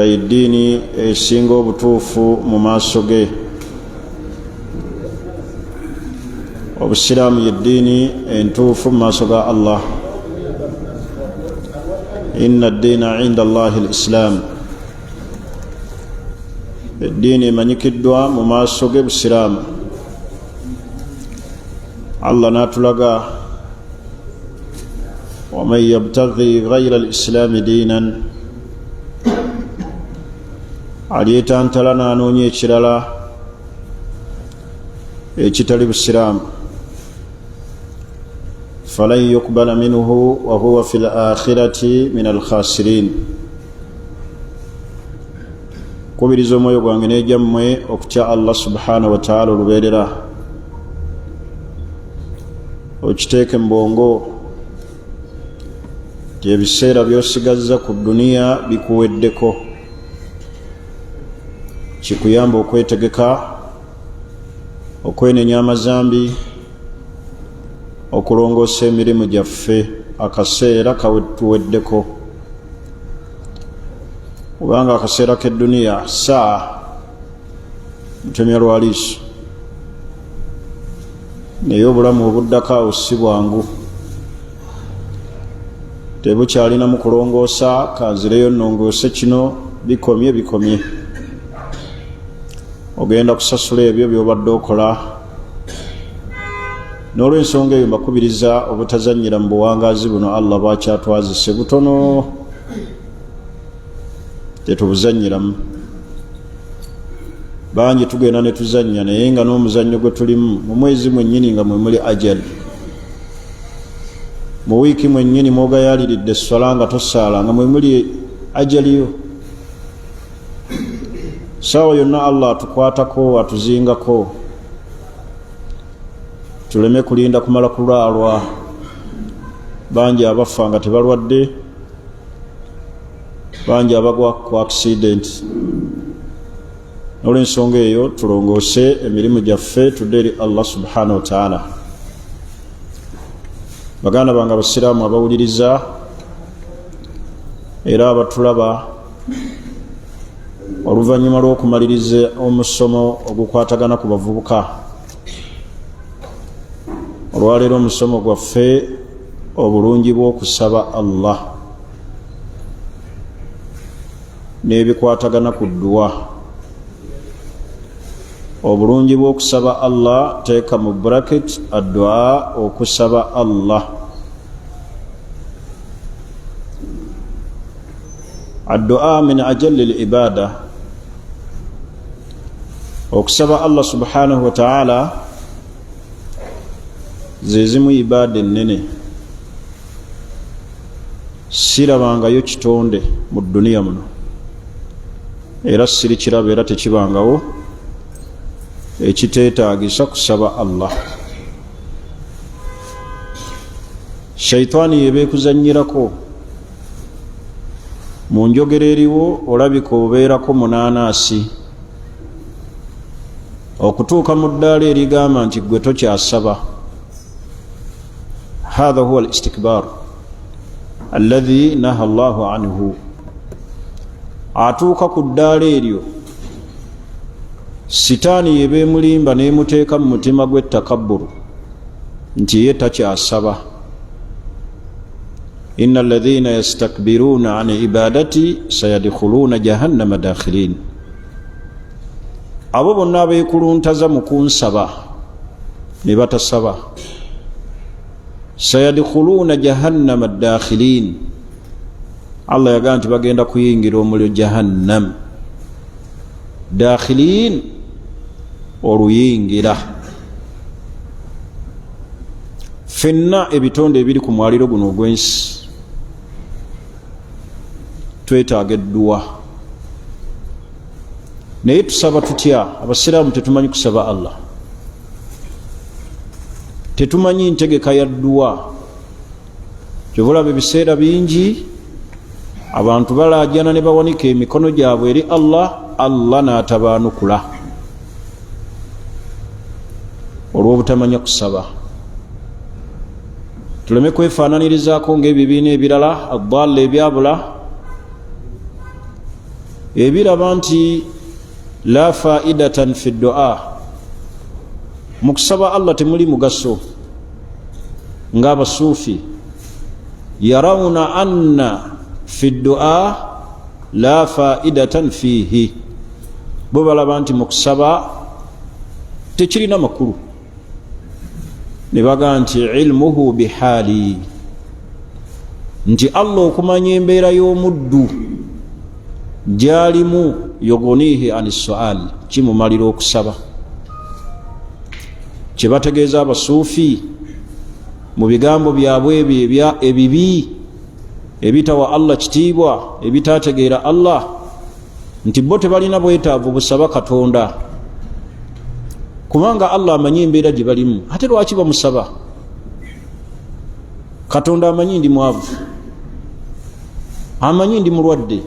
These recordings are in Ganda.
Eddiini esinga obutuufu mu maaso ge. Obusiraamu yeddiini entuufu mu maaso ga Allah. Inna ddiina inda Allahi lislaamu, eddiini emanyikiddwa mu maaso ge busiraamu. Allah n'atulaga, waman yabtaghi ghaira lislaami diinan, alyetantala n'anoonya ekirala ekitali busiraamu, falan yukbala minhu wahuwa fi lakhirati min alkhasirin. Kubiriza omwoyo gwange n'egyammwe okutya Allah subhanahu wataala olubeerera, okiteeke mu bwongo nti ebiseera by'osigazza ku duniya bikuweddeko, kikuyamba okwetegeka, okwenenya amazambi, okulongoosa emirimu gyaffe. Akaseera kawetuweddeko, kubanga akaseera k'edduniya saa mutemya lwaliiso, naye obulamu obuddako awo si bwangu, tebukyalinamu kulongoosa. Kanzireyo nongoose kino, bikomye bikomye, ogenda kusasula ebyo byobadde okola. N'olwensonga eyo mbakubiriza obutazanyira mu buwangaazi buno Allah bwakyatwazise butono, tetubuzanyiramu. Bangi tugenda ne tuzannya, naye nga n'omuzannyo gwe tulimu mu mwezi mwennyini nga mwe muli ajali, mu wiiki mwennyini mwogayaliridde esswala nga tosaala, nga mwe muli ajaliyo. Saawa yonna Allah atukwatako, atuzingako. Tuleme kulinda kumala kulwalwa. Bangi abafa nga tebalwadde, bangi abagwa ku accident. Nolwensonga eyo tulongoose emirimu gyaffe, tudde eri Allah subhanahu wataala. Baganda bange abasiraamu abawuliriza era abatulaba, oluvannyuma lw'okumaliriza omusomo ogukwatagana ku bavubuka, olwaleero omusomo gwaffe obulungi bw'okusaba Allah n'ebikwatagana ku dduwa. Obulungi bw'okusaba Allah, teeka mu bracket addua, okusaba Allah. Addua min ajalli libada, okusaba Allah subhanahu wataala zezimu ibaada ennene. Sirabangayo kitonde mu duniya muno, era siri kiraba, era tekibangawo ekiteetagisa kusaba Allah. Shaitaani yeba ekuzanyirako mu njogera eriwo, olabika obeerako munaanaasi okutuuka mu ddaala erigamba nti gwe tokyasaba. Hatha huwa alistikbar alladhi naha Llahu anhu. Atuuka ku ddaala eryo, sitaani yeba emulimba nemuteeka mu mutima gwe takabburu nti ye takyasaba. Inna alladhina yastakbiruna an ibadati sayadkhuluna jahannama dakhirin, abo bonna abekuluntaza mu kunsaba ne batasaba, sayadkhuluna jahannama dakhilin, Allah yagamba nti bagenda kuyingira omuliro jahannam dakhilin, oluyingira. Fenna ebitonde ebiri ku mwaliro guno ogw'ensi twetaaga edduwa, naye tusaba tutya? Abasiraamu tetumanyi kusaba Allah, tetumanyi ntegeka ya dduwa. Kyova olaba ebiseera bingi abantu balaajana ne bawanika emikono gyabwe eri Allah, Allah n'atabaanukula olw'obutamanya kusaba. Tuleme kwefaananirizaako ng'ebibiina ebirala adalla ebyabula. Ebiraba nti la faidatan fi dua, mu kusaba Allah temuli mugaso, ng'abasuufi yarawuna anna fi dua la faidatan fiihi, bo balaba nti mu kusaba tekirina makulu, ne bagaa nti ilmuhu bihaali, nti Allah okumanya embeera y'omuddu gyalimu, yugunihi ani sual, kimumalira okusaba. Kyebategeeza abasuufi mu bigambo byabwe ebyo ebibi ebitawa Allah kitiibwa, ebitategeera Allah, nti bo tebalina bwetaavu busaba Katonda, kubanga Allah amanyi embeera gye balimu. Ate lwaki bamusaba? Katonda amanyi ndi mwavu, amanyi ndi mulwadde,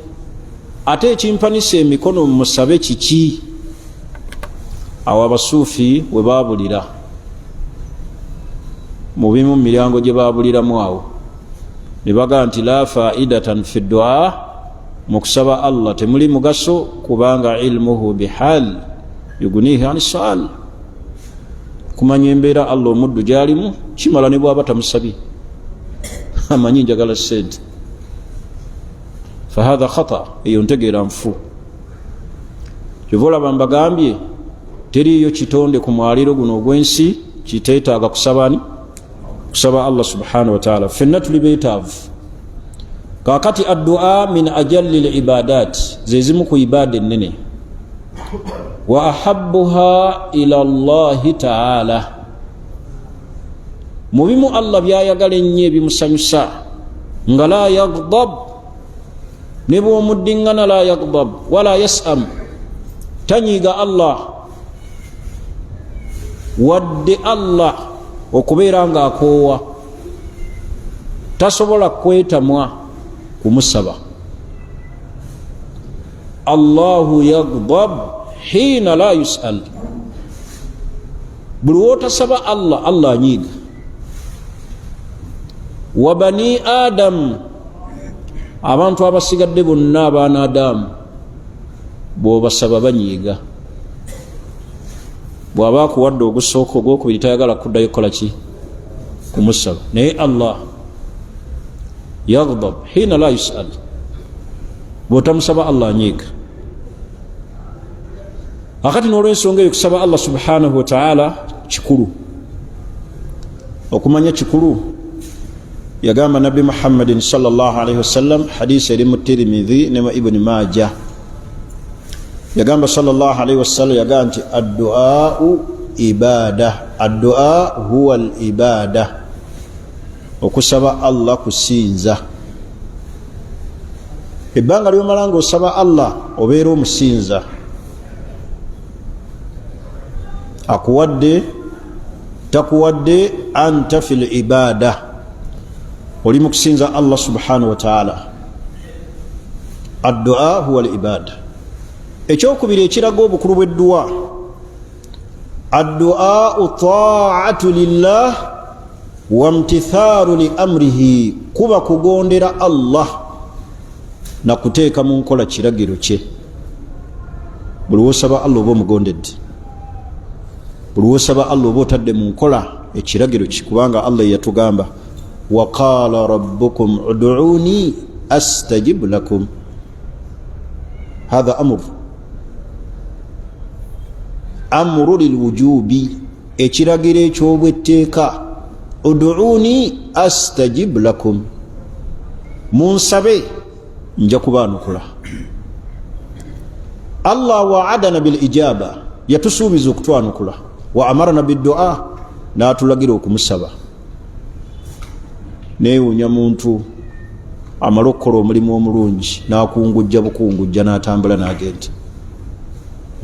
ate ekimpanisa emikono musabe kiki? Awo abasuufi we baabulira mu bimu mu miryango gye baabuliramu awo, ne bagaa nti la faidatan fi dua, mu kusaba Allah temuli mugaso, kubanga ilmuhu bihal yugunihi ani sual, kumanya embeera Allah omuddu gyalimu kimala ne bwaba tamusabye, amanyi njagala sente. Fahatha khata, eyo ntegeera nfu. Kyova olaba mbagambye teriiyo kitonde ku mwaliro guno ogw'ensi kiteetaaga kusabani, kusaba Allah subhanahu wataala. Ffenna tuli beetaavu. Kakati addua min ajalli libadat, zezimu ku ibaada ennene, wa ahabuha ila llahi taala, mu bimu Allah byayagala ennyo ebimusanyusa, nga la yagdab, ne bwomuddiŋŋana la yagdab wala yasam, tanyiiga Allah, wadde Allah okubeera nga akoowa, tasobola kwetamwa kumusaba. Allahu yagdab hiina la yusal, buli wotasaba Allah, Allah anyiiga. Wa bani adamu, abantu abasigadde bonna abaana Adamu, bwobasaba banyiiga. Bwaba akuwadde ogusooka, ogwokubiri tayagala kuddayo kukola ki? Kumusaba. Naye Allah yagdab hiina la yusal, bwotamusaba Allah anyiiga. Akati n'olwensonga eyo, kusaba Allah subhanahu wataala kikulu, okumanya kikulu. Yagamba Nabbi Muhammadin salllahalaihi wasallam, hadisi eri mu Tirimidhi ne mu Ibuni Maja, yagamba salllahalaihi wasallam, yagamba nti adduau ibada, addua huwa l ibada, okusaba Allah kusinza. Ebbanga lyomala nga osaba Allah obeera omusinza, akuwadde takuwadde, anta fi libada, oli mu kusinza Allah subhanahu wataala. Addua huwa libada. Ekyokubiri ekiraga obukulu bw'edduwa, adduau taatu lillah wamtithaalu li amrihi, kuba kugondera Allah nakuteeka mu nkola kiragiro kye. Buli wosaba Allah oba omugondedde, buli wosaba Allah oba otadde mu nkola ekiragiro kye, kubanga Allah yeyatugamba, waqala rabbukum uduuni astajib lakum. Hatha amuru, amuru lilwujubi, ekiragiro ekyobwetteeka, uduuni astajib lakum, munsabe nja kubaanukula. Allah waadana bilijaba, yatusuubiza okutwanukula, wa amarana biddua, n'atulagira okumusaba. Newuunya muntu amale okukola omulimu omulungi n'akungujja bukungujja n'atambula n'agenda,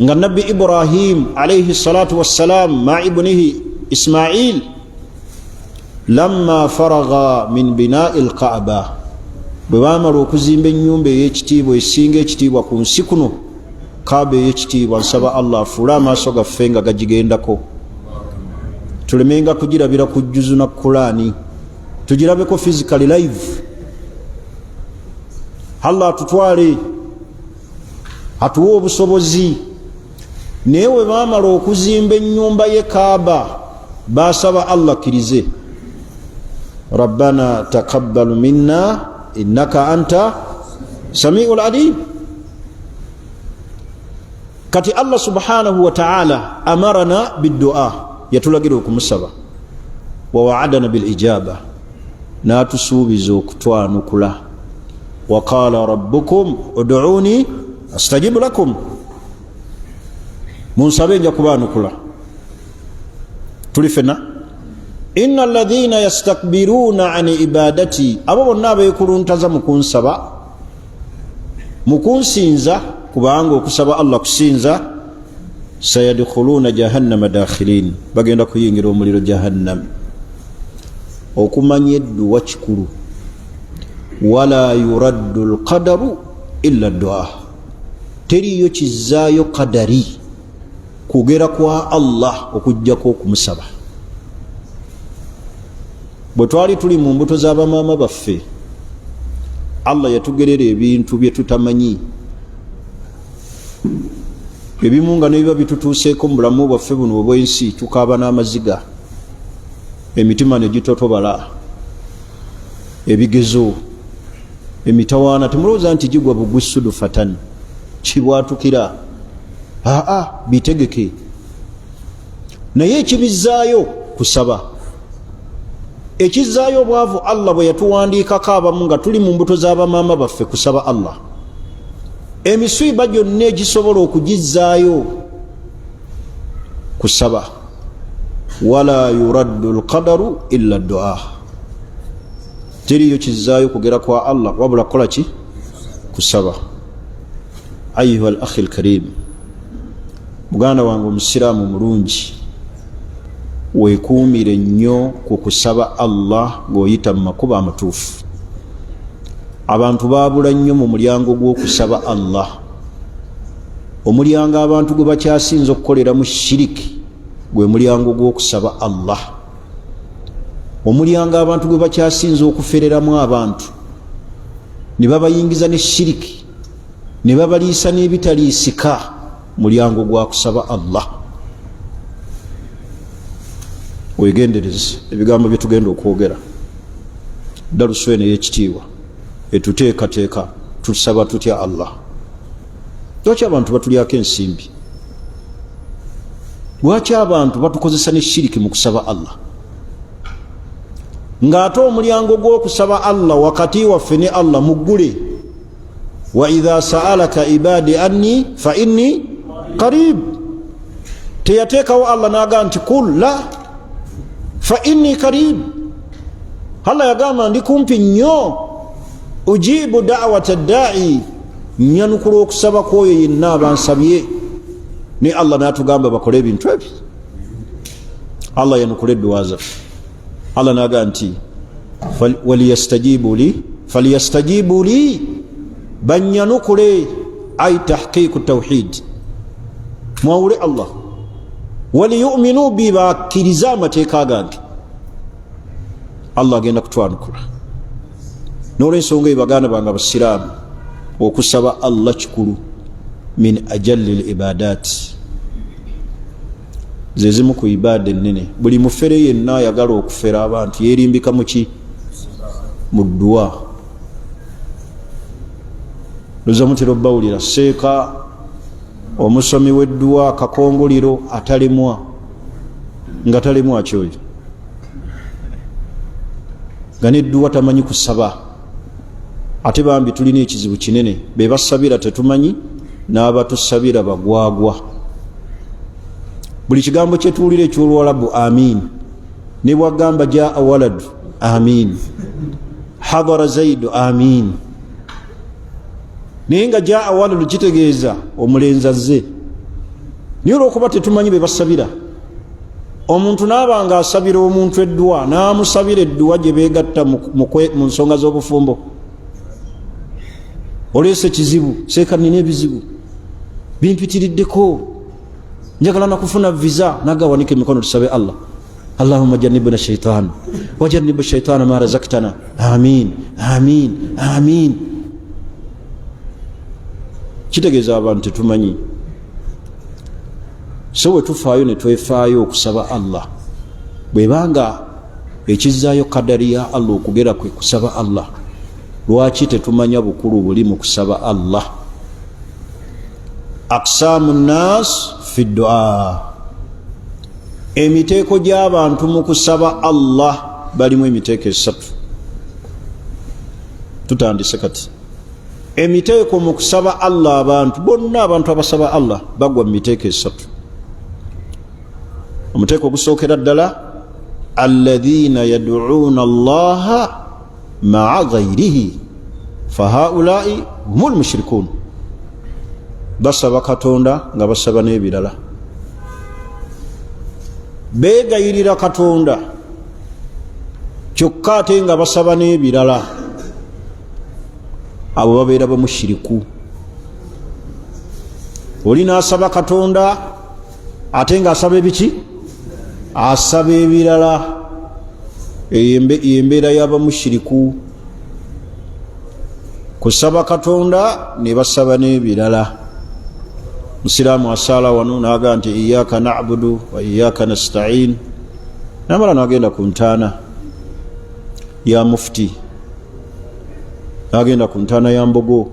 nga Nabbi Ibrahim alaihi salatu wassalam ma ibunihi Ismail, lamma faraga min binai lkaaba, bwe bamala okuzimba ennyumba ey'ekitiibwa esinga ekitiibwa ku nsi kuno, Kaaba ey'ekitiibwa. Nsaba Allah afuule amaaso gaffe nga gagigendako, tulemenga kugirabira ku juzu na Kulaani, tugirabeko physically live. Allah atutwale. Atuwa obusobozi. Naye we baamala okuzimba ennyumba ye Kaaba, basaba Allah kkirize, rabbana taqabbal minna innaka anta samiu lalim. Kati Allah subhanahu wataala amarana biddua, yatulagira okumusaba, wawaadana bilijaba, n'atusuubiza okutwanukula. Waqala rabbukum uduuni astajibu lakum, munsabe nja kubaanukula. Tuli fena. Inna alladhina yastakbiruuna an ibadati, abo bonna abeekuluntaza mu kunsaba, mu kunsinza, kubanga okusaba Allah kusinza, sayadkhuluuna jahannama dakhilin, bagenda kuyingira omuliro jahannam. Okumanya edduwa kikulu. Wala yuraddu lqadaru illa dua, teriyo kizaayo kadari kugera kwa Allah okugjako okumusaba. Bwe twali tuli mu mbuto z'abamaama baffe, Allah yatugerera ebintu bye tutamanyi ebimu, nga nebiba bitutuuseeko mu bulamu bwaffe buno obw'ensi, tukaaba n'amaziga, emitima ne gitotobala. Ebigezo, emitawaana, temulowooza nti gigwa bugusudu fatan, kibwatukira. Aa, bitegeke, naye ekibizaayo kusaba. Ekizaayo obwavu Allah bwe yatuwandiikako abamu nga tuli mu mbuto z'abamaama baffe, kusaba Allah. Emisiiba gyonna egisobola okugizaayo kusaba. Wala yuraddu lqadaru illa dua, teriyo kizaayo kugera kwa Allah wabula kukola ki? Kusaba. Ayuha al akhi lkarim, muganda wange omusiraamu omulungi, weekuumire nnyo ku kusaba Allah ng'oyita mu makubo amatuufu. Abantu baabula nnyo mu mulyango gw'okusaba Allah. Omulyango abantu gwe bakyasinza okukoleramu shiriki gwe mulyango gw'okusaba Allah. Omulyango abantu gwe bakyasinza okufereramu abantu ne babayingiza ne shiriki ne babaliisa n'ebitaliisika, mulyango gwa kusaba Allah. Wegendereze ebigambo byetugenda okwogera. Dalusu eno ey'ekitiibwa etuteekateeka, tusaba tutya Allah? Lwaki abantu batulyako ensimbi? Lwaki abantu batukozesa ne shiriki mu kusaba Allah, ng'ate omulyango gw'okusaba Allah wakati waffe ne Allah muggule? Wa idha saalaka ibadi anni fa inni qarib. Teyateekawo Allah n'agamba nti kul la fa inni qarib. Allah yagamba ndi kumpi nnyo, ujibu dawata dai, nyanukula okusaba kwoyo yenna abansabye. Ne Allah n'atugamba bakole ebintu ebyo, Allah yanukula edduwa zaffe. Allah n'agamba nti waliyastajibu li falyastajibu li, banyanukule, ai tahqiqu tawhid, mwawule Allah, waliyuminu bi, bakkirize amateeka gange. Allah agenda kutwanukula. N'olwensonga eyo, baganda bange abasiraamu, okusaba Allah kikulu. Min ajalli libadat, zezimu ku ibaada ennene. Buli mufere yenna ayagala okufera abantu yerimbika muki? Mu ddua. Loza mutera obbawulira seeka omusomi w'edduwa kakongoliro atalemwa, nga talemwa kyoyo nga nedduwa tamanyi kusaba. Ate bambi tulina ekizibu kinene, bebasabira tetumanyi, n'abatusabira bagwagwa. Buli kigambo kyetuwulira ekyoluwalabu amin, ne bwagamba jaa waladu amin, hadara zaidu amin, naye nga jaa waladu kitegeeza omulenzi azze. Naye olwokuba tetumanyi bebasabira, omuntu naaba nga asabira omuntu edduwa, n'amusabira edduwa gye begatta mu nsonga z'obufumbo, oleese kizibu, seeka nina ebizibu bimpitiriddeko, njagala nakufuna visa, nagawanika emikono tusabe Allah, allahumma janibna shaitan wajanibu shaitana ma razaktana, amin amin amin. Kitegeeza abantu tetumanyi. So bwe tufaayo ne twefaayo okusaba Allah, bwebanga ekizaayo kadari ya Allah okugera kwe kusaba Allah, lwaki tetumanya bukulu buli mu kusaba Allah? Aqsaamu nnas fi ddua, emiteeko gy'abantu mu kusaba Allah balimu emiteeko esatu. Tutandise kati. Emiteeko mu kusaba Allah, abantu bonna, abantu abasaba Allah bagwa mu miteeko esatu. Omuteeko ogusookera ddala, alladhina yaduuna Allaha maa ghairihi fahaulai humu lmushrikun, basaba Katonda nga basaba n'ebirala, beegayirira Katonda kyokka ate nga basaba n'ebirala, abo babeera bamushiriku. Oli n'asaba Katonda ate nga asaba ebiki? Asaba ebirala. Eyo embeera y'abamushiriku, kusaba Katonda ne basaba n'ebirala. Musiraamu asaala wano naga nti iyaka nabudu wa iyaka nastain, namala nagenda ku ntaana ya mufuti, nagenda ku ntaana ya mbogo,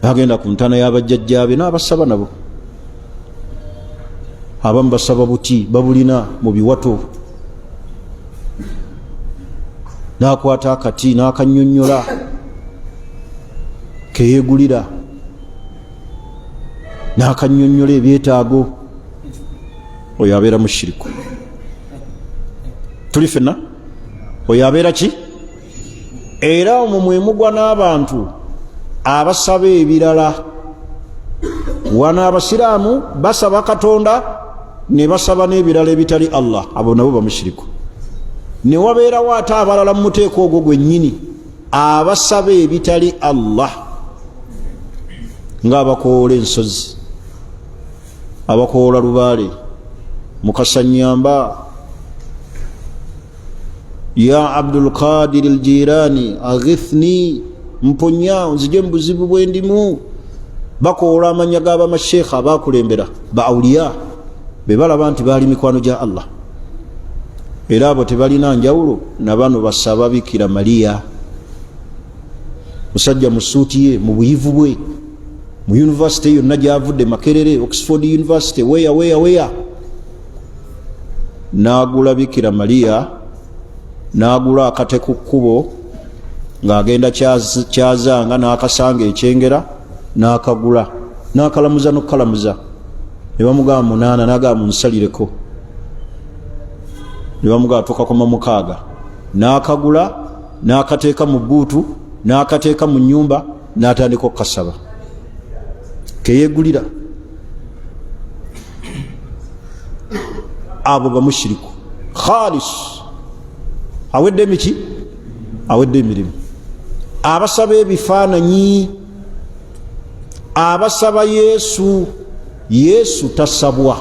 nagenda ku ntaana y'abajjajjaabe n'abasaba nabo. Abamu basaba buti babulina mu biwato, n'akwata akati n'akanyonnyola keyegulira n'akanyonnyola ebyetaago. Oyo abeera mushiriku. Tuli fenna? Oyo abeera ki? Era omwo mwemugwa n'abantu abasaba ebirala. Wano abasiraamu basaba Katonda ne basaba n'ebirala ebitali Allah, abo nabo bamushiriku. Ne wabeerawo ate abalala mu muteeko ogwo gwennyini abasaba ebitali Allah, ng'abakowoola ensozi, abakowoola lubaale, mukasanyamba, ya Abdulqadir Aljirani aghithni, mponya nzije mu buzibu bwendimu. Bakowoola amanya g'abamasheekha abakulembera ba auliya be balaba nti baali mikwano gya Allah, era abo tebalina njawulo na bano basaba Bikira Mariya. Musajja mu suuti ye, mu buyivu bwe, mu yunivasite yonna gyavudde, Makerere, Oxford University, weya weya weya, n'agula Bikira Mariya, n'agula akate ku kkubo ng'agenda kyazanga, n'akasanga ekyengera, n'akagula, n'akalamuza n'okukalamuza. Ne bamugamba 8, n'agamba munsalireko. Ne bamugamba tukakoma 6, n'akagula, n'akateeka mu bbuutu, n'akateeka mu nnyumba, n'atandika okukasaba keyegulira. Abo bamushiriku khalis, awedde emiki, awedde emirimu. Abasaba ebifaananyi, abasaba Yesu. Yesu tasabwa,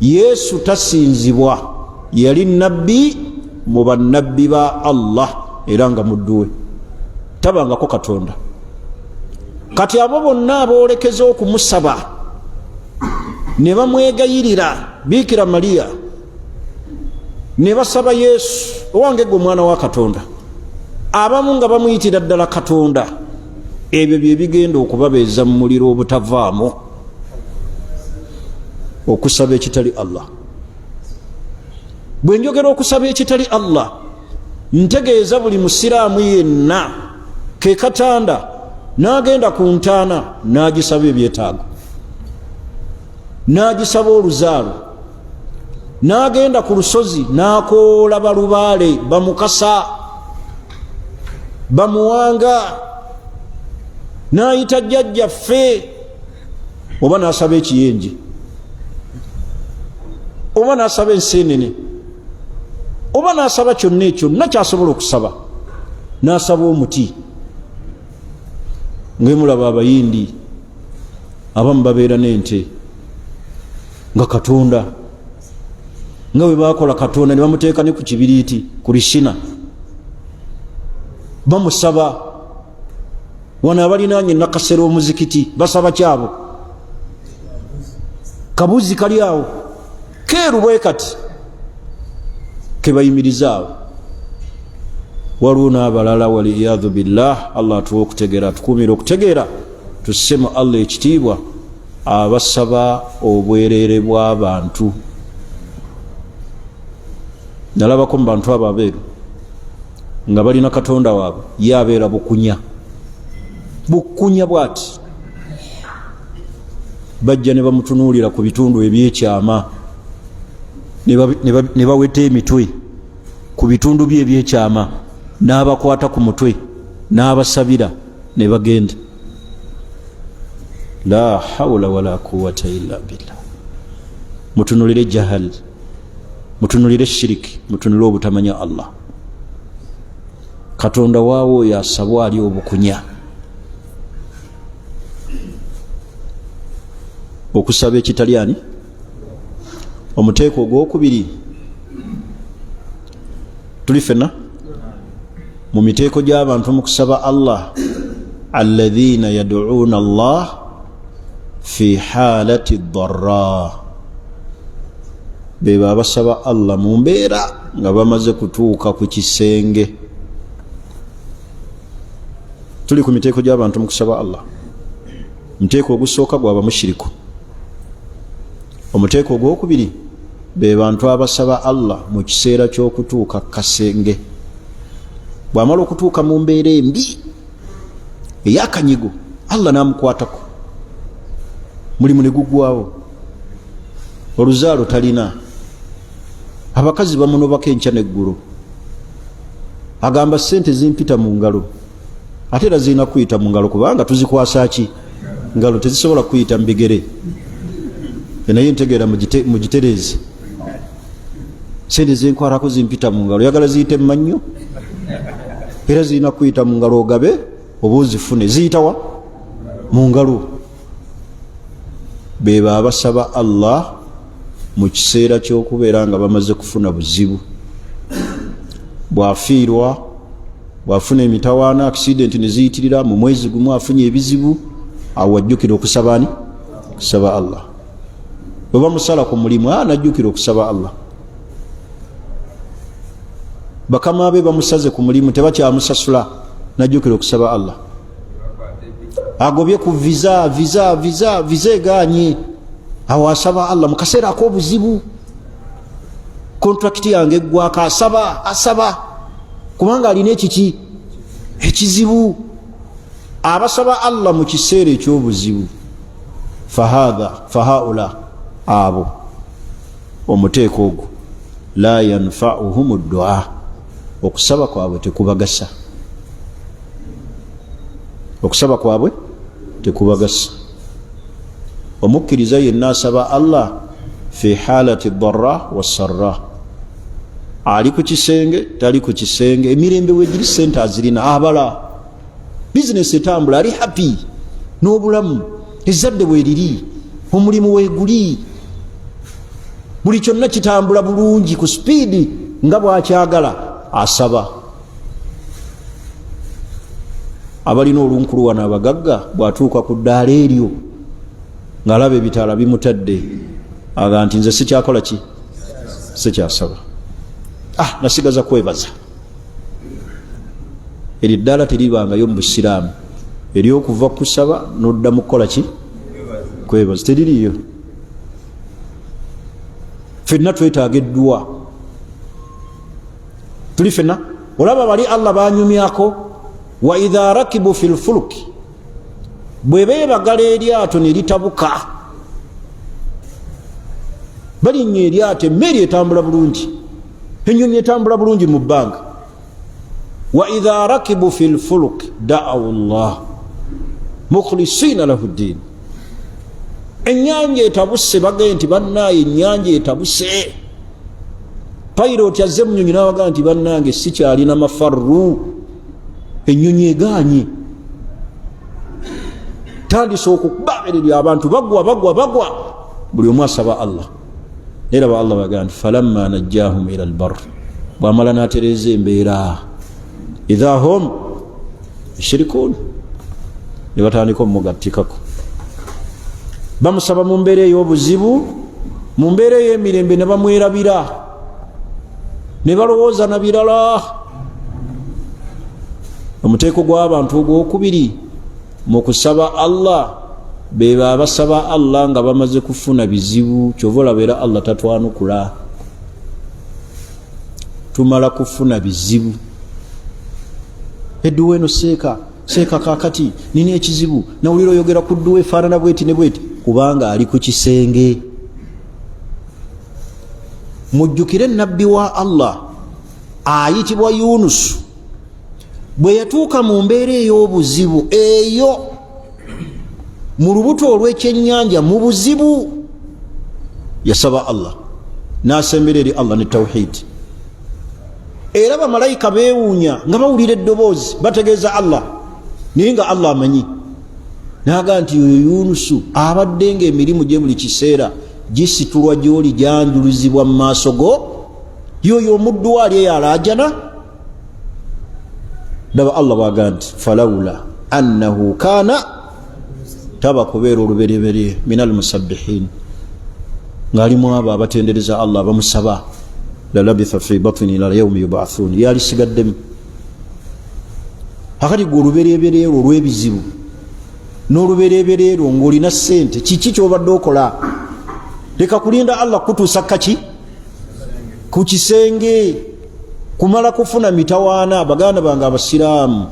Yesu tasinzibwa, yali nabbi mu bannabbi ba Allah era nga muddu we, tabangako Katonda. Kati abo bonna aboolekeza okumusaba ne bamwegayirira Biikira Mariya, ne basaba Yesu, owange gwe omwana wa Katonda, abamu nga bamuyitira ddala Katonda, ebyo bye bigenda okubabeeza mu muliro obutavaamu, okusaba ekitali Allah. Bwe njogera okusaba ekitali Allah, ntegeeza buli musiraamu yenna ke katanda n'agenda ku ntaana n'agisaba ebyetaago, n'agisaba oluzaalo, n'agenda ku lusozi n'akoola balubaale bamukasa bamuwanga, n'ayita jjajjaffe, oba n'asaba ekiyenje, oba n'asaba enseenene, oba n'asaba kyonna ekyonna kyasobola okusaba, n'asaba omuti. Ngaemulaba abayindi abamu babeera n'ente nga Katonda, nga bwe bakola Katonda ne bamuteeka ne ku kibiriiti ku lishina, bamusaba. Wano abalinaanye Nakasera omuzikiti basaba kyabo kabuzi kali awo keeru bwe kati kebayimirizaawo. Waliwo n'abalala, waliyadhu billah, Allah atuwa okutegeera, atukuumire okutegeera, tusse mu Allah ekitiibwa, abasaba obwereere bw'abantu. Nalabako mu bantu abo abeeru nga balina katonda waabwe, ye abeera bukunya bukunya bwati, bajja ne bamutunuulira ku bitundu ebyekyama, ne baweta emitwe ku bitundu bye ebyekyama, n'abakwata ku mutwe n'abasabira ne bagenda. La haula wala quwata illa billah. Mutunulire jahal, mutunulire shiriki, mutunulire obutamanya Allah. Katonda waawo oyo asabwa ali obukunya. Okusaba ekitali ani? Omuteeko ogwokubiri, tuli fenna mu miteeko gy'abantu mu kusaba Allah, alladhina yaduuna Allah fi halati ddarra, beba abasaba Allah mu mbeera nga bamaze kutuuka ku kisenge. Tuli ku miteeko gy'abantu mu kusaba Allah. Omuteeko ogusooka gwaba mushiriku. Omuteeko ogwokubiri be bantu abasaba Allah mu kiseera ky'okutuuka kasenge. Bw'amala okutuuka mu mbeera embi ey'akanyigo, Allah n'amukwatako, mulimu ne gugwawo, oluzaalo talina, abakazi bamunobako enkya n'eggulo, agamba sente zimpita mu ngalo. Ate era zirina kuyita mu ngalo, kubanga tuzikwasa ki? Ngalo, tezisobola kuyita mu bigere. Naye ntegeera mugitereeze. Sente zenkwatako zimpita mu ngalo, oyagala ziyite mu mannyo? Era zirina kuyita mu ngalo, ogabe oba ozifune. Ziyitawa? Mu ngalo. Beba abasaba Allah mu kiseera ky'okubeera nga bamaze kufuna buzibu, bwafiirwa, bwafuna emitawaana, accident neziyitirira mu mwezi gumu, afunye ebizibu, awo wajjukira okusaba ani? Kusaba Allah. Bwe bamusala ku mulimu, najjukira okusaba Allah. Bakama be bamusaze ku mulimu, tebakyamusasula, najjukira okusaba Allah. Agobye ku visa, visa, visa, visa eganye, awo asaba Allah. Mu kaseera ak'obuzibu, kontrakiti yange eggwako, asaba, asaba kubanga alina ekiki? Ekizibu. Abasaba Allah mu kiseera ekyobuzibu, fahatha fahaula, abo omuteeko ogwo, la yanfauhum ddua, okusaba kwabwe tekubagasa, okusaba kwabwe tekubagasa. Omukkiriza yenna asaba Allah fi halati dara wasarra, ali ku kisenge, tali ku kisenge, emirembe wegiri, sente azirina, abala bizinesi etambula, ali happy n'obulamu, ezzadde bweriri, omulimu weguli, buli kyonna kitambula bulungi ku sipiidi nga bwakyagala, asaba. Abalina olunkulu wano abagagga, bw'atuuka ku ddaala eryo ng'alaba ebitaala bimutadde, aga nti nze sikyakola ki? Sikyasaba, nasigaza kwebaza. Eryo eddaala teribangayo mu busiraamu, eryokuva kusaba nodda mu kukola ki? Kwebaza. Teririiyo. Fenna twetaaga edduwa, tuli fenna. Olaba bali Allah banyumyako, wa idha rakibu fi lfuluki, bwe beebagala eryato ne litabuka, balinnya eryato, emmeeri etambula bulungi, enyonyi etambula bulungi mu bbanga. Wa idha rakibu fi lfuluki da'awu llah mukhlisina lahu ddin. Ennyanja etabuse, bagee nti bannaaye ennyanja etabuse, pilot azze munyonyi nabagaa nti bannange sikyalina mafarru, ennyonyi eganye, tandise okubabererya, abantu bagwa, bagwa, bagwa, buli omu asaba Allah. Era ba Allah bagaa nti falamma najjahum ila lbar, bwamala natereeza embeera, idha hum yushrikun. Ne batandika omugattikako, bamusaba mu mbeera ey'obuzibu, mu mbeera ey'emirembe ne bamwerabira, ne balowooza na birala. Omuteeko gw'abantu ogwokubiri mu kusaba Allah, beba abasaba Allah nga bamaze kufuna bizibu. Kyova olaba era Allah tatwanukula, tumala kufuna bizibu. Edduwa eno, seeka seeka, kakati nina ekizibu, nawulira oyogera ku dduwa efaanana bweti ne bweti, kubanga ali ku kisenge. Mujjukire nabbi wa Allah ayitibwa Yunusu, bwe yatuuka mu mbeera ey'obuzibu eyo mu lubuto olw'ekyennyanja, mu buzibu yasaba Allah, n'asembera eri Allah ne tawhidi. Era bamalayika beewuunya nga bawulira eddoboozi bategeeza Allah, naye nga Allah amanyi. Naga nti oyo Yunusu abadde nga emirimu gye buli kiseera gisitulwa gyoli, gyanjuluzibwa mu maaso go, yoyo omuddu we ali eyo alaajana. Daba Allah bwaga nti falawula annahu kaana, taba kubeera olubereberye min almusabbihin, ng'alimu abo abatendereza Allah, abamusaba, lalabitha fi batini ila yaumi yubathun, yalisigaddemu. Akati gwe oluberebererwo olw'ebizibu n'oluberebererwo ng'olina ssente, kiki kyobadde okola? Leka kulinda Allah kutuusa kaki ku kisenge kumala kufuna mitawaana. Baganda bange abasiraamu,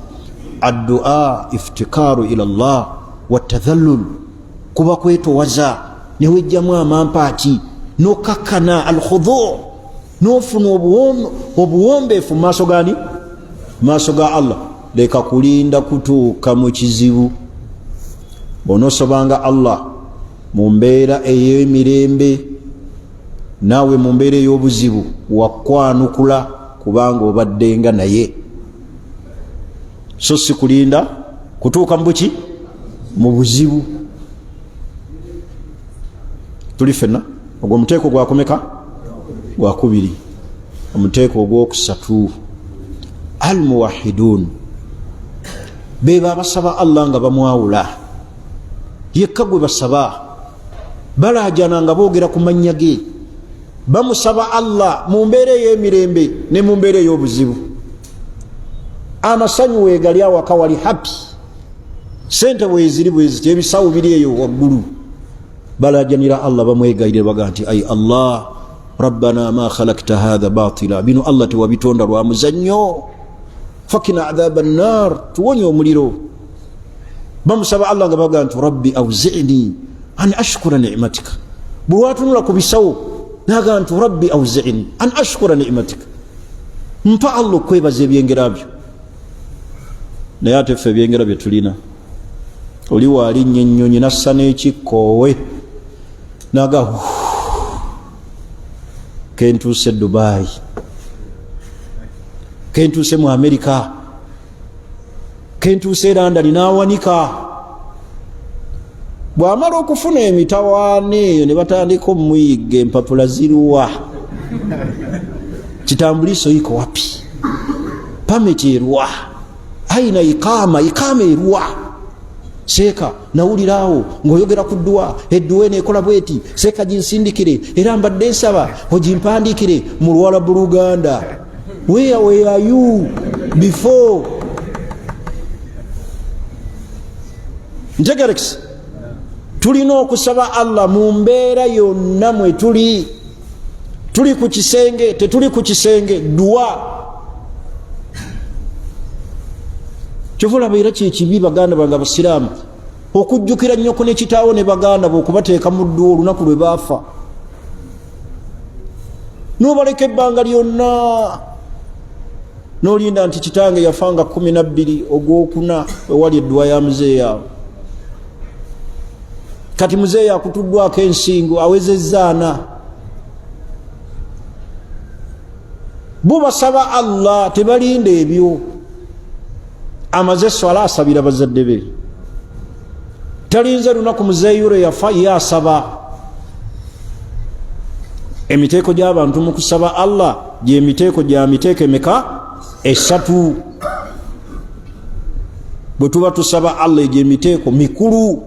addua iftikaaru ila llah watadhallul, kuba kwetowaza newejjamu amampaati nokakkana, alkhudu, nofuna obuwombeefu mu maaso gani? Maaso ga Allah. Leka kulinda kutuuka mu kizibu. Bw'onoosobanga Allah mu mbeera ey'emirembe, naawe mu mbeera ey'obuzibu wakwanukula, kubanga obaddenga naye, so si kulinda kutuuka mu buki, mu buzibu. Tuli fenna? Ogwo omuteeko gwakumeka? Gwakubiri. Omuteeko ogwokusatu, almuwahidun, beba abasaba Allah nga bamwawula yekka gwe basaba, balajana nga boogera ku mannya ge, bamusaba Allah mu mbeera ey'emirembe ne mu mbeera ey'obuzibu. Amasanyu weegali, awaka wali happy, sente bweziri bweziti, ebisawo biri eyo waggulu, balajanira Allah, bamwegayirira, baga nti ai Allah, rabbana ma khalakta hatha batila, bino Allah tewabitonda lwa muzannyo, fakina adhaba nnar, tuwonye omuliro. Bamusaba Allah nga baga nti rabbi auzini an ashkura nimatika. Bwe watunula ku bisawo naga nti rabbi auzini an ashkura nimatika, mpa Allah okwebaza ebyengera byo. Naye ate ffe ebyengera bye tulina, oli waalinnya ennyonyi nassa n'ekikkoowe naga kentuuse Dubai, kentuuse mu Amerika, kentuuse e London, n'awanika. Bw'amala okufuna emitawaana eyo ne batandika omuyigga, empapula ziruwa, kitambuliso iko wapi, permit erwa, aina ikama, ikama erwa. Seeka nawuliraawo ng'oyogera ku dduwa, edduwa eno ekola bweti, seeka ginsindikire, era mbadde nsaba ogimpandikire mu Luwalabu Luganda. Where were you before? Ntegerekisi, tulina okusaba Allah mu mbeera yonna mwe tuli. Tuli ku kisenge, tetuli ku kisenge, dduwa. Kyova olaba era kyekibi, baganda bange abasiraamu, okujjukira nnyoko ne kitaawo ne baganda be, okubateeka mu dduwa olunaku lwe baafa, n'obaleka ebbanga lyonna n'olinda nti kitange yafanga 12 ogwokuna, ewali edduwa ya muzeeyi awo. Kati muzeeyi akutuddwako ensingo, awezezzaana. Bo basaba Allah, tebalinda ebyo. Amaze eswala, asabira bazadde be, talinze lunaku muzeeyi lwe yafa ye asaba. Emiteeko gy'abantu mu kusaba Allah gyemiteeko gya miteeko emeka? Esatu. Bwe tuba tusaba Allah, egyo emiteeko mikulu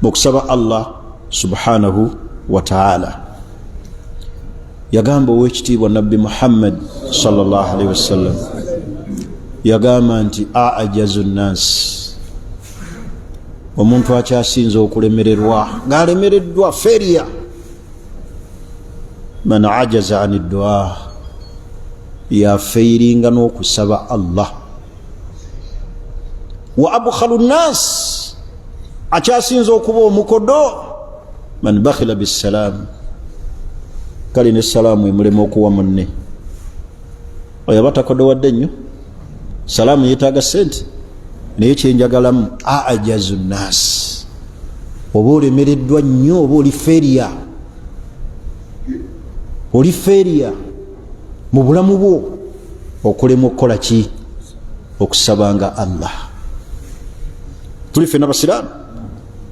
mukusaba Allah subhanahu wataala. Yagamba owekitiibwa Nabbi Muhammad salllahalihi wasallam, yagamba nti ajazu nnansi, omuntu akyasinza okulemererwa ng'alemereddwa, feria, man ajaza an ddua, yafeiringa n'okusaba Allah. Wa abkhalu nnas, akyasinza okuba omukodo, man bakhila bisalaamu, kale nesalaamu emulema okuwa munne. Oyo aba takodowadde nnyo. Salaamu yetaaga sente, naye kyenjagalamu ajazu nnas, oba olemereddwa nnyo, oba oli feria, oli feria mu bulamu bwo, okulema okukola ki? Okusabanga Allah. Tuli fena basiraamu.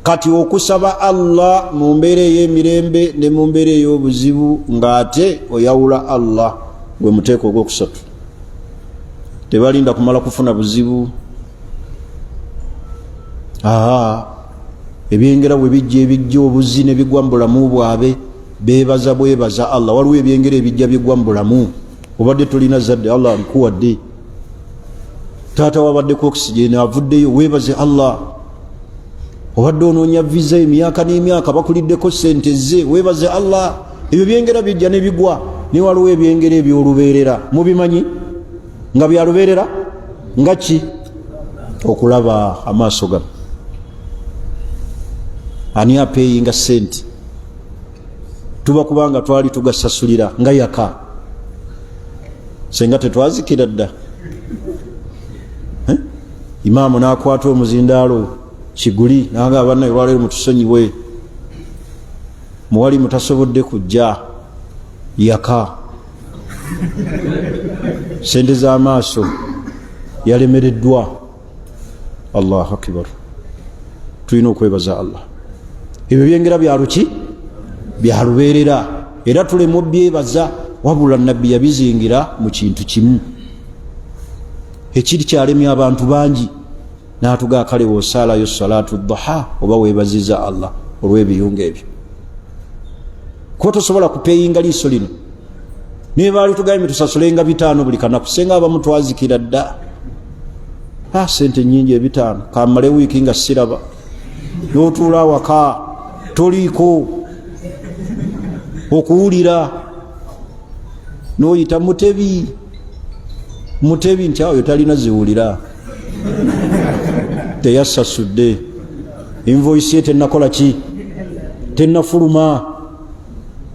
Kati okusaba Allah mu mbeera ey'emirembe ne mu mbeera ey'obuzibu, ng'ate oyawula Allah, gwe muteeko ogwokusatu. Tebalinda kumala kufuna buzibu. Aa, ebyengera bwe bijja, ebijja obuzi ne bigwa mu bulamu bwabwe, bebaza bwebaza Allah. Waliwo ebyengera ebijja bigwa mu bulamu. Obadde tolina zadde, Allah nkuwadde. Taata wabaddeko oxygen, avuddeyo, webaze Allah. Obadde onoonya visa emyaka n'emyaka, bakuliddeko sente ze, webaze Allah. Ebyo byengera bijja ne bigwa. Naye waliwo ebyengera ebyolubeerera, mubimanyi nga byalubeerera, nga ki? Okulaba amaaso gano. Ani apeyinga sente? Tuba kubanga twali tugasasulira nga yaka, senga tetwazikira dda. Eh? Imaamu nakwata omuzindaalo kiguli nanga, abanna olwaleero mutusonyiwe, muwali mutasobodde kujja, yaka sente z'amaaso yalemereddwa. Allahu akbar! Tulina okwebaza Allah. Ebyo byengera byaluki? Byalubeerera, era tulemu byebaza. Wabula Nabbi yabizingira mu kintu kimu ekiri kyalemya abantu bangi, natugaa kale wosaalayo salatu duha, oba webaziza Allah olw'ebiyungo ebyo, kuba tosobola kupeyinga liiso lino. Naye baali tugambye tusasulenga 500 buli kanaku, senga abamu twazikira dda. Ah, sente nyingi 500, kamale wiiki nga siraba. Notuula awaka, toliiko okuwulira, noyita Mutebi, Mutebi, nti awo talina ziwulira, teyasasudde invoice ye, tenakola ki, tenafuluma,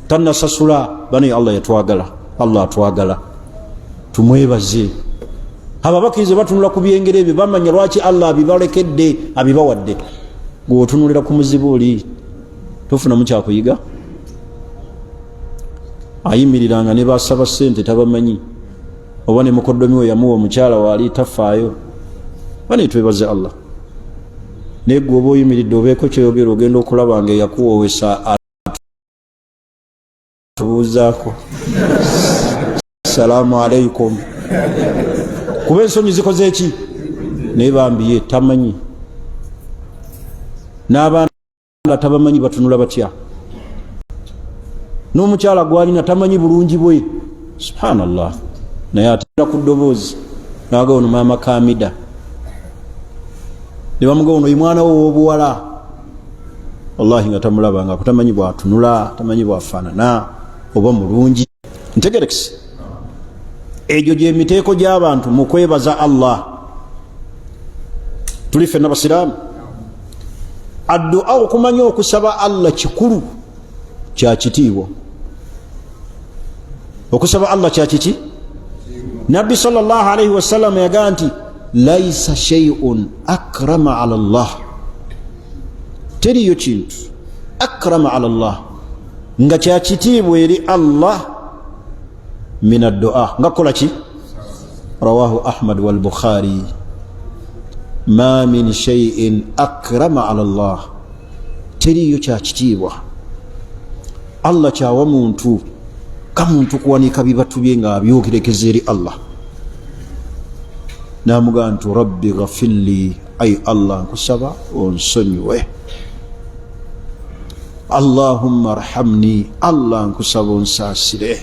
tanasasula. Bane, Allah yatwagala, Allah atwagala, tumwebaze. Abo abakkiriza batunula ku byengera ebyo, bamanya lwaki Allah abibalekedde, abibawadde. Gweotunulira ku muzibu oli, tofunamu kyakuyiga. Ayimiriranga ne basaba sente tabamanyi, oba ne mukoddomi we yamuwa omukyala waali tafaayo. Bane, twebaze Allah. Naye gwe oba oyimiridde obeeko kyoyogera, ogenda okulaba nga eyakuwoowesa atubuuzaako salaamu aleikum, kuba ensonyi zikoze eki? Naye bambiye tamanyi, n'abaana tabamanyi batunula batya, n'omukyala gwalina tamanyi bulungi bwe. Subhanallah! Naye atera ku ddoboozi naga ono maama Kamida, ne bamuga ono mwana wo ow'obuwala. Wallahi nga tamulabanga, kutamanyi bwatunula, tamanyi bwafaanana oba mulungi. Ntegerekisi, egyo gyemiteeko gy'abantu mu kwebaza Allah. Tuli ffenna basiraamu. Addua, okumanya okusaba Allah kikulu, kyakitiibwa. Okusaba Allah kyakiki? Nabbi salllahalaihi wasallam yagaa nti laisa sheiun akrama ala llah, teriyo kintu akrama ala llah, nga kyakitiibwa eri Allah, min addua, nga kukola ki? Rawahu Ahmad walbukhari. Ma min sheiin akrama ala llah, teriyo kyakitiibwa Allah kyawa muntu ka muntu kuwanika bibatu bye nga abyogerekeza eri Allah. Namugamba nti rabbi ghafirli, ai Allah nkusaba onsonyiwe. Allahumma arhamni, Allah nkusaba onsaasire.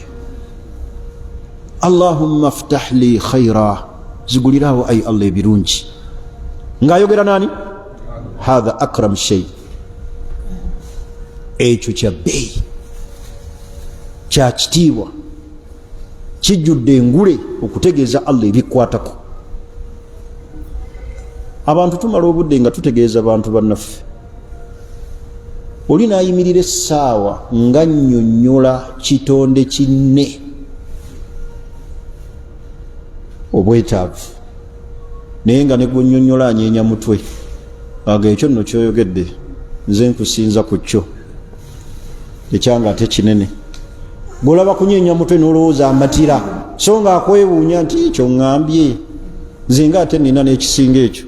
Allahumma ftah li khaira, zigulirawo ai Allah ebirungi. Ng'ayogera nani? Hatha akram shei, ekyo kya bbeeyi, kya kitiibwa, kijjudde engule okutegeeza Allah ebikwatako. Abantu tumala obudde nga tutegeeza bantu bannaffe, oli nayimirira essaawa nga nnyonnyola kitonde kinne obwetaavu, naye nga negwonnyonnyola anyeenya mutwe, aga ekyo nno kyoyogedde nze nkusinza ku kyo ekyanga ate kinene. Gwolaba kunyeenya mutwe nolowooza amatira, so nga akwewuunya nti ekyo ŋŋambye nze nga ate nina n'ekisinga ekyo.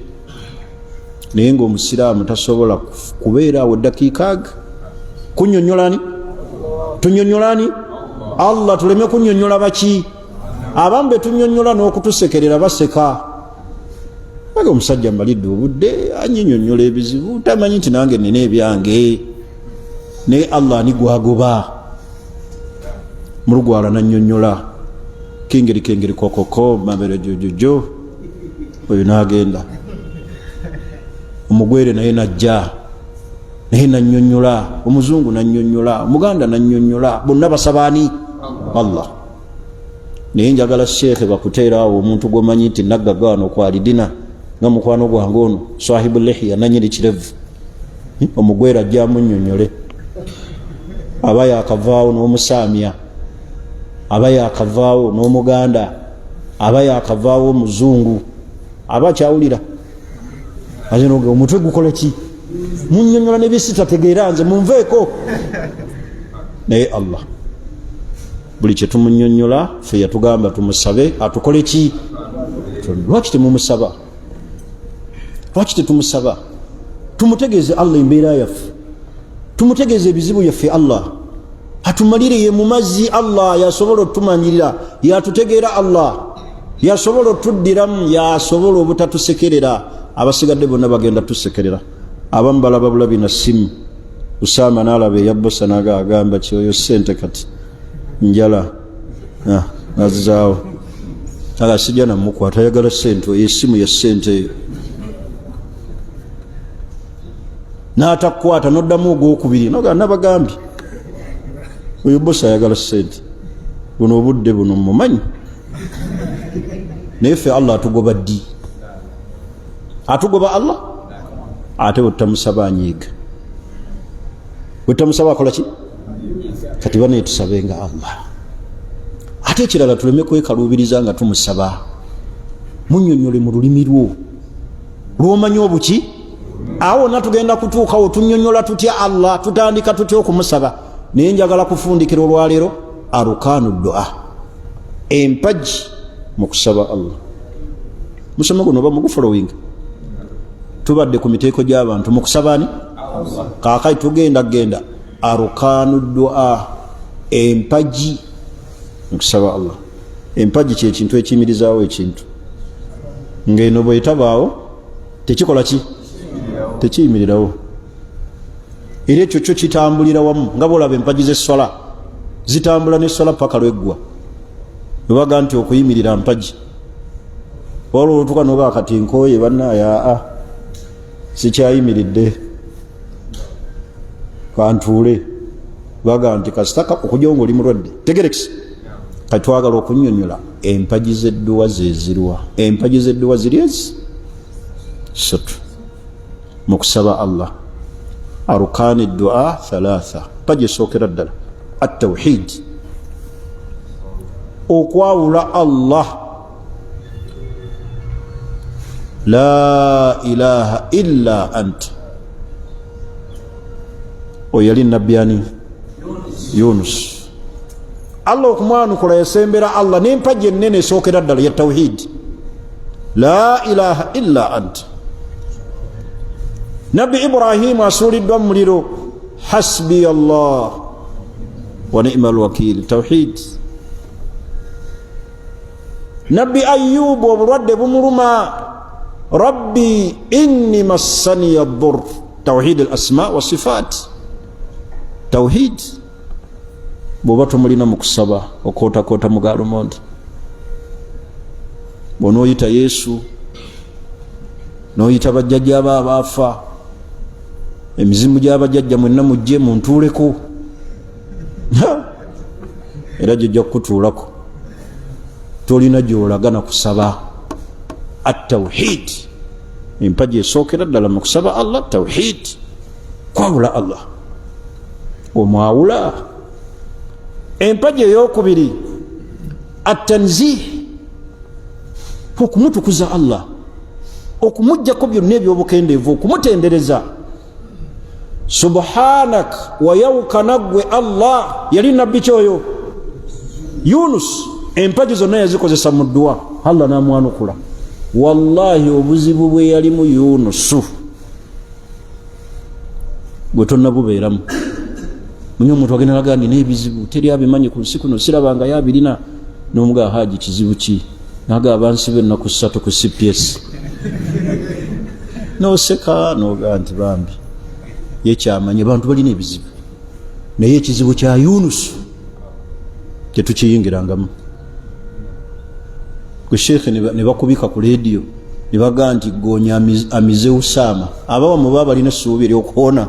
Naye nga omusiraamu tasobola kubeera awo eddakiika aga kunyonyolani, tunyonyolani Allah, tuleme kunyonyola baki abamu betunyonyola n'okutusekerera baseka. Aga omusajja mbalidde obudde anyinyonyola ebizibu, tamanyi nti nange nina ebyange. Naye Allah ani gwagoba mulugwala nanyonyola kengeri kengeri kokoko mabere jojojo, oyo nagenda omugwere naye najja naye nanyonyola, omuzungu nanyonyola, omuganda nanyonyola, bonna basabaani Allah. Naye njagala sheekhe bakuteera awo omuntu gwomanyi nti naggaga wano kwalidina nga mukwano gwange ono swahibu lihiya nanyini kirevu, omugwere ajja amunyonyole, aba yakavaawo n'omusaamya, aba yakavaawo n'omuganda, aba yakavaawo omuzungu, aba akyawulira omutwe gukola ki, munyonyola nebisitategeera nze munveeko. Naye Allah buli kyetumunyonyola fe yatugamba tumusabe atukole ki? Lwaki temumusaba? Lwaki tetumusaba? Tumutegeeze Allah embeera yaffe, tumutegeeze ebizibu byaffe, Allah atumalire. Ye mumazzi Allah yasobola otumanyirira, yatutegeera Allah yasobola otuddiramu, yasobola obutatusekerera. Abasigadde bonna bagenda tusekerera. Abamu balaba bulabi na simu, Usama nalaba eya bosa naga agamba ki oyo sente kati njala nazizaawo, aga sijja namukwata, ayagala sente oyo, esimu ya sente eyo, n'atakukwata noddamu ogwokubiri noga nabagambye oyo bosa ayagala sente, buno obudde buno mumanyi. Naye ffe Allah atugoba ddi? Atugoba Allah ate wetutamusaba anyiiga, wetutamusaba akola ki? Kati banaye tusabenga Allah. Ate ekirala tuleme kwekaluubiriza nga tumusaba, munyonyole mu lulimi lwo lwomanyi obuki awo wonna tugenda kutuukawo. Tunyonyola tutya Allah? Tutandika tutya okumusaba? Naye njagala kufundikira olwaleero arukanu dua, empagi mu kusaba Allah. Musomo guno oba mugufolowinga, tubadde ku miteeko gy'abantu mu kusaba ani kaakati tugenda genda arukanu dua, empagi mu kusaba Allah. Empagi kyekintu ekiyimirizaawo ekintu, ng'eno bwetabaawo tekikola ki? Tekiyimirirawo. Era ekyo kyo kitambulira wamu nga bwolaba empagi z'esswala zitambula n'esswala paka lweggwa. Webaga nti okuyimirira mpagi, waliwo olutuka noga kati nkooye bannaye, aa sikyayimiridde kantuule, baga nti kasita okujjawo nga oli mulwadde. Tegerekisi kati twagala okunyonyola empagi z'edduwa zezirwa. Empagi z'edduwa ziri ezi satu mu kusaba Allah, arukani dua thalatha. Mpagi esookera ddala atawhid, okwawula Allah, la ilaha illa anta. Oyo yali nabbi ani? Yunus. Allah okumwanukula yasembera Allah n'empagi ennene esookera ddala ya tawhid, la ilaha illa anta. Nabbi Ibrahimu asuuliddwa mu muliro, hasbiya Allah wa nima alwakil, tawhid. Nabbi Ayubu obulwadde bumuluma, rabbi inni massaniya dur. Tawhid al asma wa sifat, tawhid bwoba tomulina mu kusaba okootakoota mu galumondi, bwonooyita Yesu, noyita bajjajja ba abaafa, emizimu gyabajjajja mwenna mujje muntuuleko, era gijja kukutuulako. Tolina gyolaga na kusaba. Atawhid, empaji esookera ddala mu kusaba Allah, tawhid, kwawula Allah, omwawula. Empaji eyokubiri, atanzih, okumutukuza Allah, okumugjako byonna ebyobukendeevu, okumutendereza. Subhanak, wayawukana ggwe Allah. Yali nabbi kyoyo Yunus, empagi zonna yazikozesa mu dduwa, Allah namwanukula. Wallahi, obuzibu bwe yalimu Yunusu gwe tonnabubeeramu. Munye omuntu agenda naga, nina ebizibu, teri abimanyi ku nsi kuno, sirabanga yabirina. Nomugaa, haji, kizibu ki? Naga, abansiba ennaku 3 ku CPS. Noseka nogaa nti bambi yekyamanyi. Abantu balina ebizibu, naye ekizibu kya Yunusu tetukiyingirangamu. Gwe sheekhe, ne bakubika ku lediyo ne bagaa nti gonya amize Usaama, abawamu baba balina essuubi eryokuwona,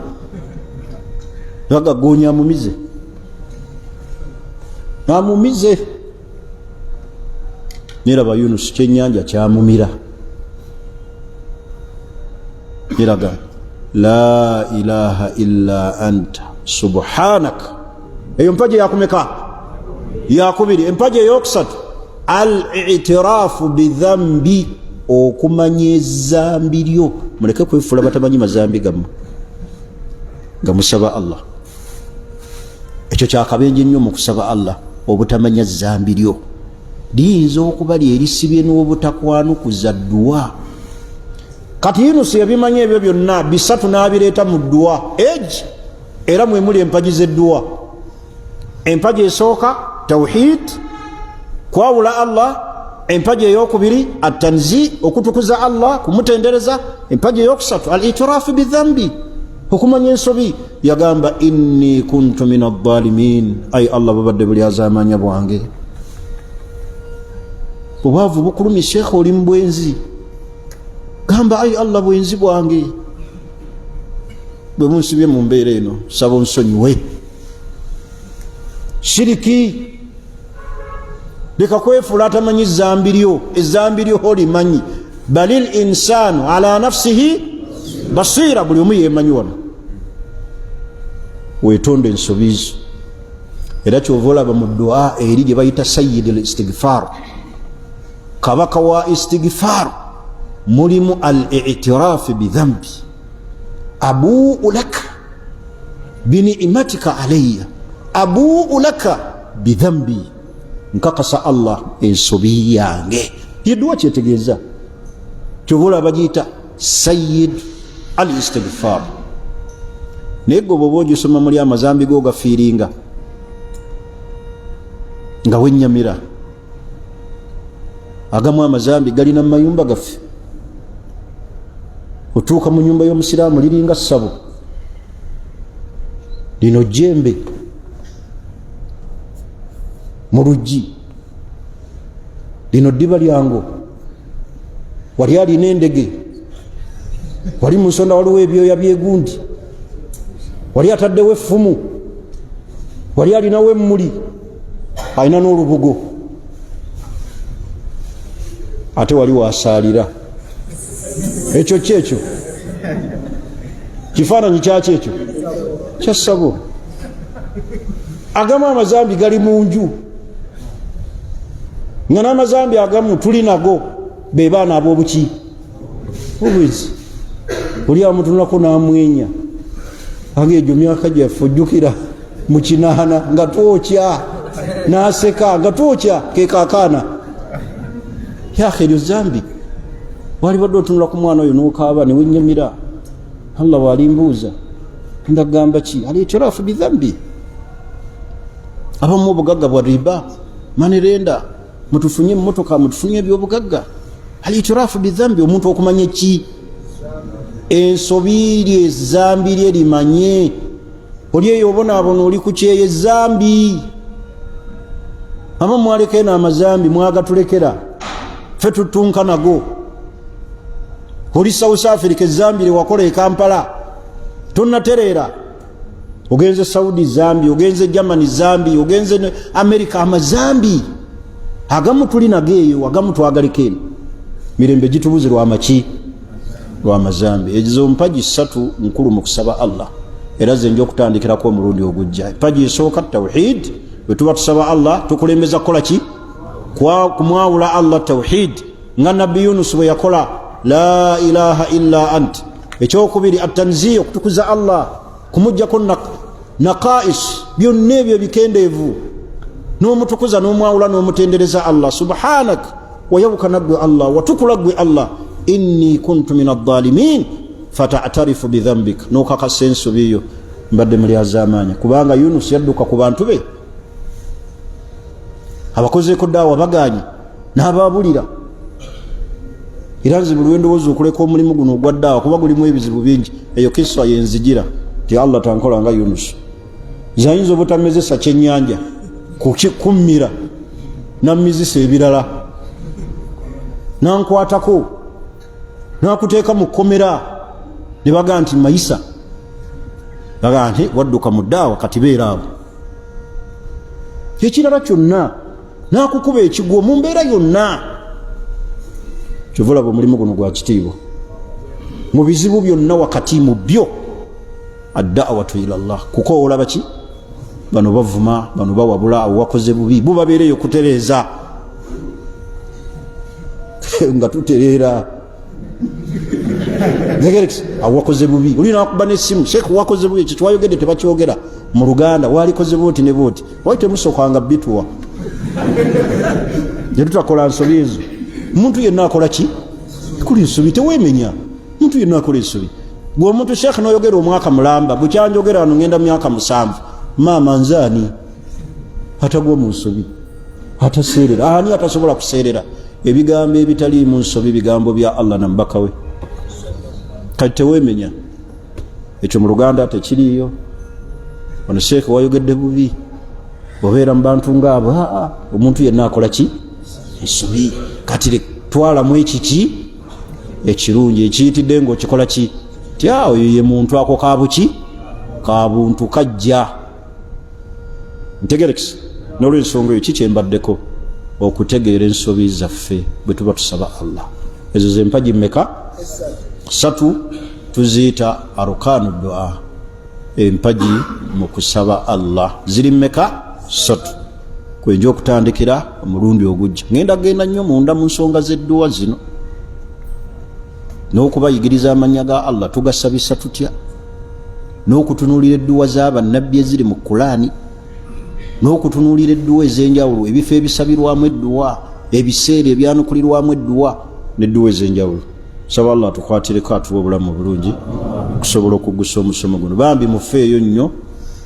baga gonya amumize, amumize. Neraba Yunus kyenyanja kyamumira, neraga la ilaha illa anta subhanak. Eyo mpaji yakumeka? Yakubiri. Empaji eyokusatu, al itirafu bidhambi, okumanya ezambi lyo. Muleke kwefula batamanyi mazambi gammwe nga musaba Allah. Ekyo kyakabenje nnyo mu kusaba Allah, obutamanya zambi lyo liyinza okuba lyerisibye n'obutakwanukuza dduwa. Kati Yunusu yabimanya ebyo byonna bisatu n'abireeta mu dduwa egi, era mwemuli empagi z'edduwa. Empagi esooka, tawhid, kwawula Allah. Empagi eyokubiri, atanzi, okutukuza Allah, kumutendereza. Empagi eyokusatu, al itirafu bidhambi, okumanya ensobi. Yagamba, inni kuntu min adalimin, ai Allah, babadde buli azamanya bwange. Obwavu bukulumye, sheekha, oli mu bwenzi, gamba, ai Allah, bwenzi bwange bwe munsibye mu mbeera eno, saba onsonyiwe. Shiriki, leka kwefuula atamanyi zambi lyo, ezambi lyo olimanyi. Balil insanu ala nafsihi basira, buli omu yemanyi wano, wetonda ensobi zo. Era kyova olaba mu dua eri gye bayita sayidi l istigfar, kabaka wa istigfar, mulimu al itirafi bidhambi, abuu laka binimatika alaya, abuu laka bidhambi, nkakasa Allah ensobi yange. Yeduwa kyetegeeza, kyova olaba bagiyita sayid al istigfar. Naye gwe bwoba ogisoma muli amazambi go gafiiringa nga wenyamira. Agamu amazambi galina mu mayumba gaffe. Otuuka mu nyumba y'omusiraamu, liringa ssabo, lino jembe mu luggi, lino ddiba lyango, wali alina endege, wali mu nsonda waliwo ebyoya byegundi, wali ataddewo effumu, wali alinawo emmuli, alina n'olubugo, ate wali wasaalira. Ekyo kyekyo kifaananyi kyaki? Ekyo kyassabo. Agamu amazambi gali mu nju, nga n'amazambi agamu tuli nago, be baana ab'obuki obwezi. Oli amutunulako n'amwenya, aga egyo myaka gyaffe, ojjukira mu 80 nga twokya, n'aseka nga twokya kekakaana yaka. Eryo zambi. Walibadde otunula ku mwana oyo n'okaaba newenyamira, Allah walimbuuza ndagamba ki? Alitirafu bidhambi. Abamu obugagga bwa riba, money lender. Mutufunye emmotoka, mutufunye ebyobugagga. Alitirafu bidhambi, omuntu okumanya ki ensobi lye, ezambi lye limanye. Oli eyo obonaabona, oli ku kyeyo, ezambi ama mwaleka eno, amazambi mwagatulekera ffe tutunka nago. Oli South Africa, ezambi lyewakola e Kampala tonatereera, ogenze Saudi zambi, ogenze Germany zambi, ogenze America, amazambi agamu tuli nago eyo, agamu twagaleka eno, mirembe gitubuze lwamaki? Lwamazambi. Ezo mpagi ssatu nkulu mu kusaba Allah, era zenja okutandikirako omulundi ogujja. Empagi esooka, tawhid. Bwe tuba tusaba Allah tukulembeza kukola ki? Kumwawula Allah, tawhid, nga Nabbi Yunus bwe yakola, la ilaha illa ant. Ekyokubiri, atanzih, okutukuza Allah, kumugjako naqais, byonna ebyo ebikendeevu, n'omutukuza, n'omwawula, n'omutendereza Allah. Subhanak, wayawukana gwe Allah, watukula gwe Allah, inni kuntu min adalimin. Fatatarifu bidhambik, nokakasa ensobi yo, mbadde muli azamaanya. Kubanga Yunus yadduka ku bantu be, abakozeeko daawa baganye, n'ababulira. Era nze buli lwendowooza okuleka omulimu guno ogwa ddaawa, kuba gulimu ebizibu bingi, eyo kisa yenzijira ti Allah tankola nga Yunus. Zayinza obutamezesa kyenyanja kummira, nammizisa ebirala, nankwatako, nakuteeka mu kkomera, ne bagaa nti mayisa, bagaa nti wadduka mu ddaawa, kati beera abo. Ekirala kyonna nakukuba ekigwo mu mbeera yonna. Kyova olaba omulimu guno gwa kitiibwa mu bizibu byonna, wakati mu byo addawatu ila llah. Kuko olaba ki? Bano bavuma, bano bawabula, awo wakoze bubi, bubabeereyo kutereeza nga tutereera. Awo wakoze bubi, oli nakuba nesimu, sheekh wakoze bubi, ekyo kiwayogedde tebakyogera mu Luganda, walikoze buoti ne buoti. Wai temusokanga bituwa tetutakola nsobi ezo? Omuntu yenna akola ki? Kola ensobi, tewemenya. Omuntu yenna akola ensobi. Gwe omuntu sheekh noyogera omwaka mulamba, bukyanjogera wano ngenda myaka 7, maama nzaani atagwa mu nsobi, ataseerera? Ani atasobola kuseerera? Ebigambo ebitaliimu nsobi bigambo bya Allah na mubaka we. Kati tewemenya, ekyo mu Luganda tekiriiyo. Ono sheekh wayogedde bubi, obeera mu bantu ngaabo. Aa, omuntu yenna akola ki? Ensobi. Kati twalamu ekiki ekirungi ekiyitidde ngaokikola ki tya, oyo ye muntu, ako kabuki kabuntu kajja ntegerekisa. Nolwensonga eyo kikyembaddeko okutegeera ensobi zaffe bwe tuba tusaba Allah. Ezo zempagi mmeka? Satu. Tuziyita arukanu dua, empagi mu kusaba Allah. Ziri mmeka? Satu. Kwenja okutandikira omulundi ogujja, ngenda genda nnyo munda mu nsonga z'edduwa zino n'okubayigiriza amannya ga Allah tugasabisa tutya, n'okutunuulira edduwa z'abannabbi eziri mu Kulaani, n'okutunuulira edduwa ez'enjawulo, ebifo ebisabirwamu edduwa, ebiseera ebyanukulirwamu edduwa, n'edduwa ez'enjawulo. Saba Allah atukwatireko, atuwa obulamu obulungi okusobola okugusa omusomo guno. Bambi mufeeyo nnyo,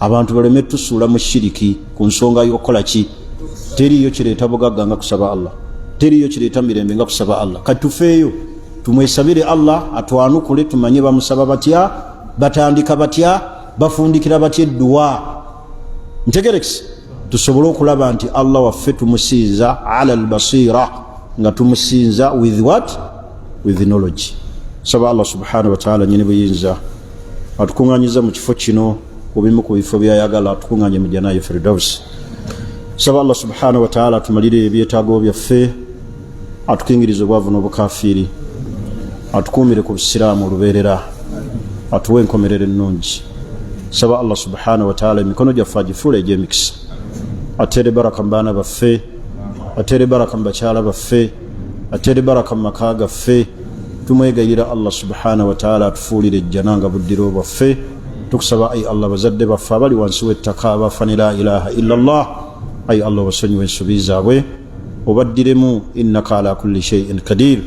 abantu baleme tusuula mu shiriki ku nsonga y'okukola ki. Teriiyo kireeta bugagga nga kusaba Allah, teriiyo kireeta mirembe nga kusaba Allah. Kati tufeeyo tumwesabire Allah atwanukule, tumanye bamusaba batya, batandika batya, bafundikira batya edduwa. Ntegerekisi tusobole okulaba nti Allah waffe tumusinza ala albasira, nga tumusinza with what? With knowledge. Saba Allah subhanahu wataala nyini buyinza atukuŋŋanyiza mu kifo kino, ku bimu ku bifo byayagala, atukuŋŋanye mu janaye Firdaus. Saba Allah subhanahu wataala atumalire ebyetaago byaffe, atukingirize obwavu n'obukafiiri, atukuumire ku busiraamu olubeerera, atuwe enkomerero ennungi. Saba Allah subhanahu wataala emikono gyaffe agifuula egy'emikisa, ateere baraka mu baana baffe, ateere baraka mu bakyala baffe, ateere baraka mu maka gaffe. Tumwegayirira Allah subhanahu wataala atufuulire ejjana nga buddiro bwaffe. Tukusaba ai Allah, bazadde baffe abali wansi w'ettaka abafa ne la ilaha illa llah, ai Allah obasonyiwa ensobi zaabwe, obaddiremu, innaka ala kulli shaiin kadir.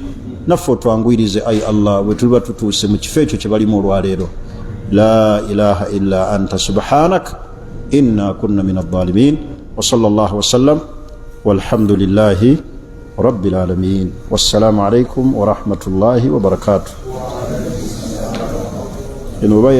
Naffe otwanguyirize ai Allah bwe tuliba tutuuse mu kifo ekyo kye balimu olwaleero. La ilaha illa anta subhanak inna kunna min adalimin. Wasala llahu wasallam Walhamdulillahi rabbil alamin. Wassalamu alaikum warahmatullahi wabarakatuh. Eno.